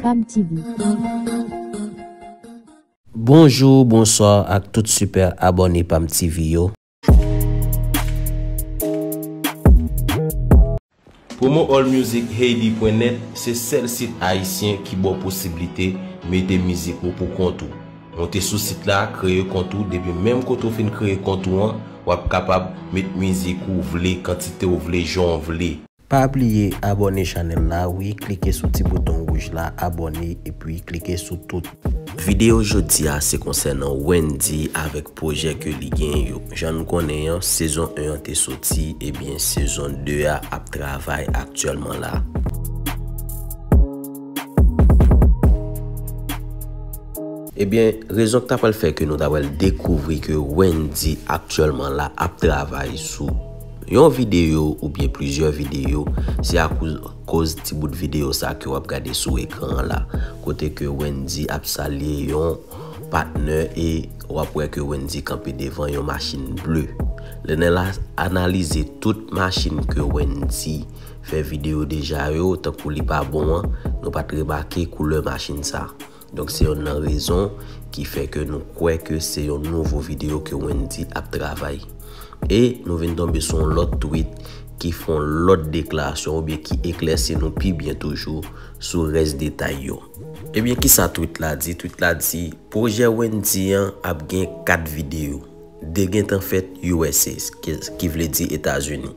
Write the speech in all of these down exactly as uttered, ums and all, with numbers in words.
Pam T V. Bonjou, bonswa ak tout sipè abòne Pam T V yo. Promo All Music Haiti pwen nèt se sèl sit ayisyen ki ba w posiblite mete mizik ou pou kont ou. Monte sou sit la, kreye kont ou, depi menm kote w fin kreye kont ou an, w ap kapab met mizik ou vle, kantite w vle, jan w vle. Pa bliye abòne chanèl la, wi, klike sou ti bouton wouj la, abòne, epi klike sou tout. Videyo jodi a se konsènan Wendy avèk pwojè ke li gen yo. Jan nou konnen an, sezon en an te soti, ebyen sezon de a ap travay aktyèlman la. Ebyen, rezon k ta pral fè ke nou ta pral dekouvri ke Wendy aktyèlman la ap travay sou yon videyo oubyen plizyè videyo, se akoz, koz ti bout videyo sa ke w ap gade sou ekran an la, kote ke Wendy ap salye yon patnè e w ap wè ke Wendy kanpe devan yon machin ble. Lè n al analize tout machin ke Wendy fè videyo deja yo, tankou li pa bon an, nou pa t remake koulè machin sa. Donk, se yonn nan rezon ki fè ke nou kwè ke se yon nouvo videyo ke Wendy ap travay. E nou vin tonbe sou yon lòt tweet ki fè yon lòt deklarasyon oubyen ki eklèsi nou pi byen toujou sou rès detay yo. Ebyen, kisa tweet la di? Tweet la di, pwojè Wendy an ap gen kat videyo. De gentan fèt U S A, ki, ki vle di Etazini.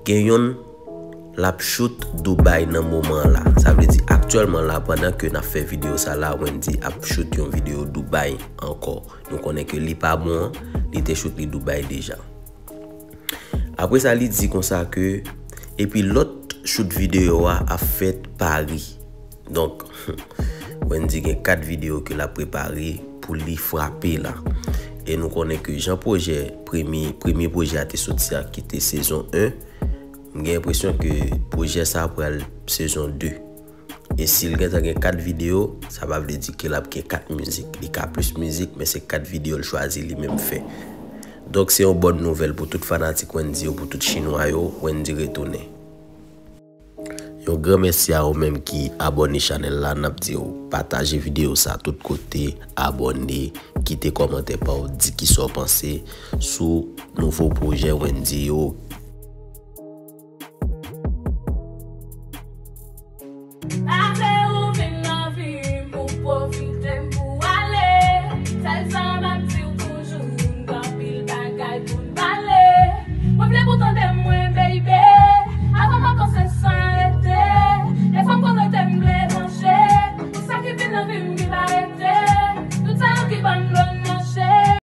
Gen yonn l ap shoot Dubai nan moman an la. Sa vle di aktyèlman la, pandan ke n ap fè videyo sa la, Wendy ap shoot yon videyo Dubai ankò. Nou konnen ke li pa bon an, li te shoot li Dubai deja. Apre sa, li di konsa ke, epi lòt shoot videyo a ap fèt Paris. Donk, Wendy gen kat videyo ke l ap prepare pou li frape la. E nou konnen ke jan pwojè, premye, premye pwojè a te soti a, ki te sezon en, m gen enpresyon ke pwojè sa a pral sezon de. E si l gentan gen kat videyo, sa pa vle di ke l ap gen kat mizik. Li ka plis mizik, men se kat videyo l chwazi li menm fè. Donk, se yon bòn nouvèl pou tout fanatik Wendy yo, pou tout chinwa yo, Wendy retounen. Yon gran mèsi a ou menm ki abòne chanèl la, n ap di w pataje videyo sa tout kote, abòne, kite kòmantè pa w, di kisa w panse sou nouvo pwojè Wendy yo.